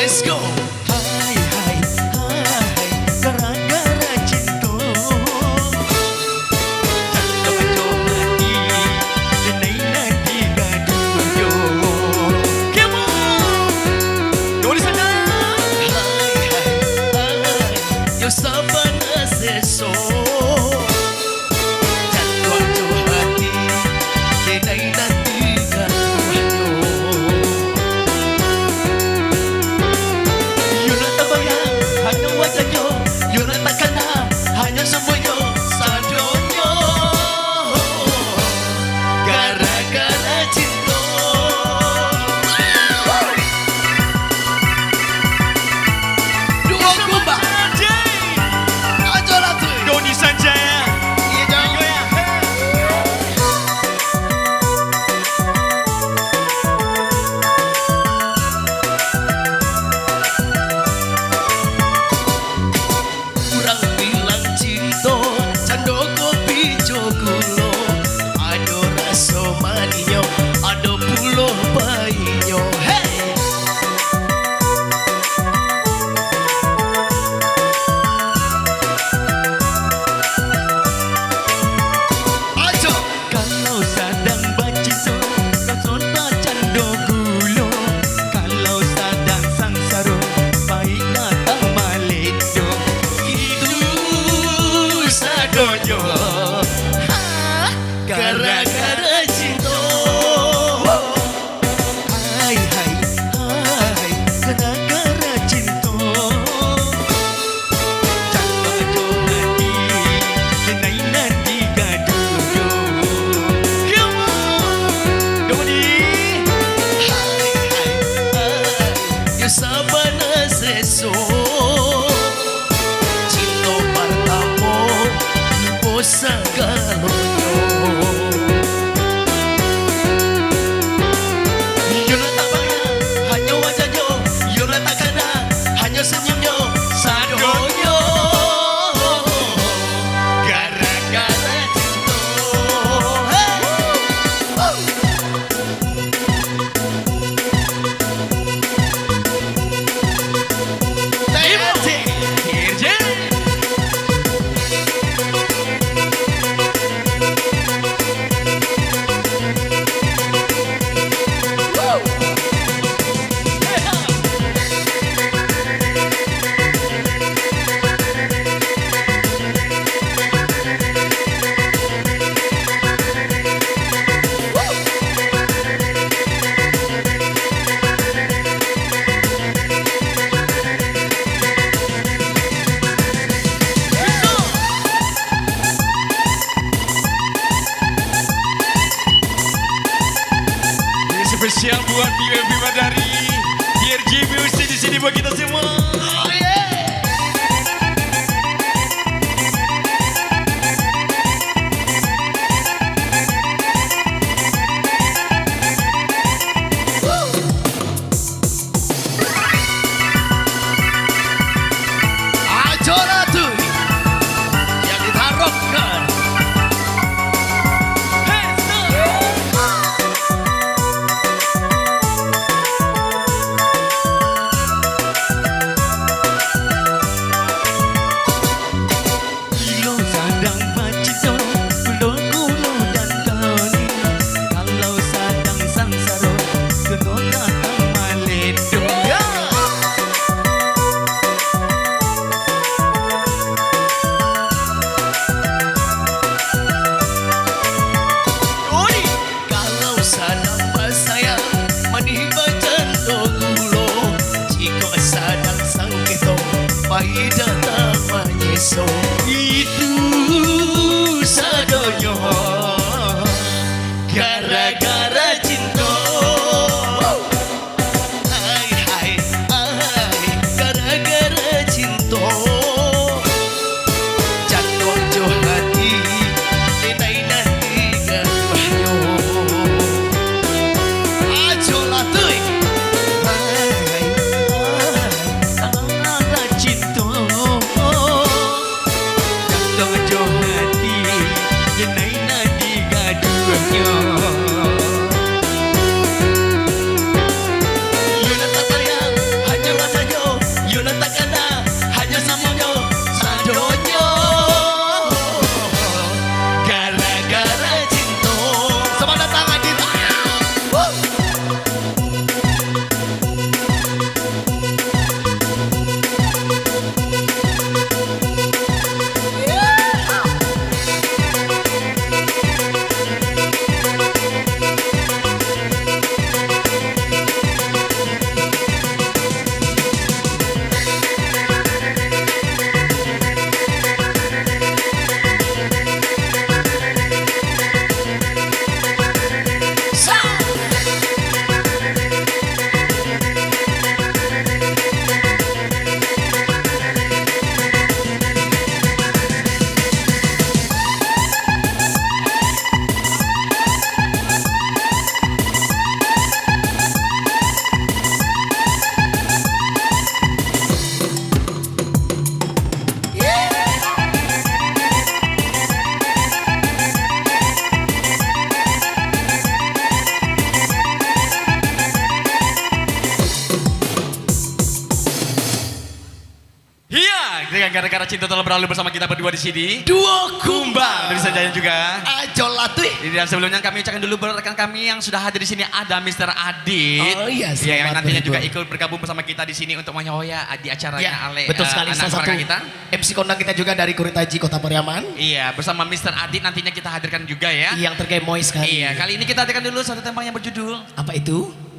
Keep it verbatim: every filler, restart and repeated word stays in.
Let's go. Hai, hai, hai, gara-gara cinto. Cak-cak hati, denai nan digaduah yo. Come on. Kau di sana. Hai, hai, hai, yo sabana seso. Cak-cak hati, denai nan digaduah yo. Yo lah tabayang, hanyo wajahnyo, yo lah takana, hanyo sumbuahnyo, sadonyo gara-gara cinto. Duo kumbang. Ajo lah tu. Doni Sanjaya. Iyo, Jaya. Urang bilang cinto cando kopi jo gulo, ado raso manihnyo, ado pulo payihnyo. Hei! Ajo! Kalau sadang bacinto, raso tak cando gulo. Kalau sadang sangsaro, pahik datang malendo. Itu sadonyo, ha, gara-gara cinto. Hai, hai, hai, gara-gara cinto. Cak-cak hati, denai nan digaduah. Come on, Doni. Hai, hai, hai, yo sabana seso. Cinto partamo, lupo sagalonyo. Iyo lah tak bana, hanyo wajahnyo, iyo lah takana, hanyo sanyumnyo, sadonyo gara-gara cinto. Hey! Ini spesial buat P M P dari P R J Music di sini buat kita semua. Oh, yeah. So, itu sadonyo gara-gara cinto. Hai, hai, hai, gara-gara cinto. Jatuah jo hati, denai nan digaduahnyo. Ajo lah tu, eh. Hai, hai, gara-gara cinto. Jatuah jo hati, denai nan digaduahnyo. Yo nan tak tariang, hanyo rasanyo. Yo nan tak kana, hanyo samonyo. Sadonyo gara-gara cinto. Selamat datang, Adit. Woo! Iya, dengan gara-gara cinta telah berlalu bersama kita berdua di sini. Duo Kumbang. Dari Sajaya juga. Ajo lah tu, eh. Jadi, dan sebelumnya kami ucapkan dulu buat rekan kami yang sudah hadir di sini, ada Mister Adit. Oh, iya, yang selamat nantinya juga bergabung. Ikut bergabung bersama kita di sini untuk menghoya di acaranya. Ya, Ale-, betul eh, sekali. Anak salah satu keponakan kita. M C kondang kita juga dari Kuritaji Kota Pariaman. Iya, bersama Mister Adit nantinya kita hadirkan juga ya. Yang tergemoy sekali. Iya, kali ini kita hadirkan dulu satu tembang yang berjudul. Apa itu?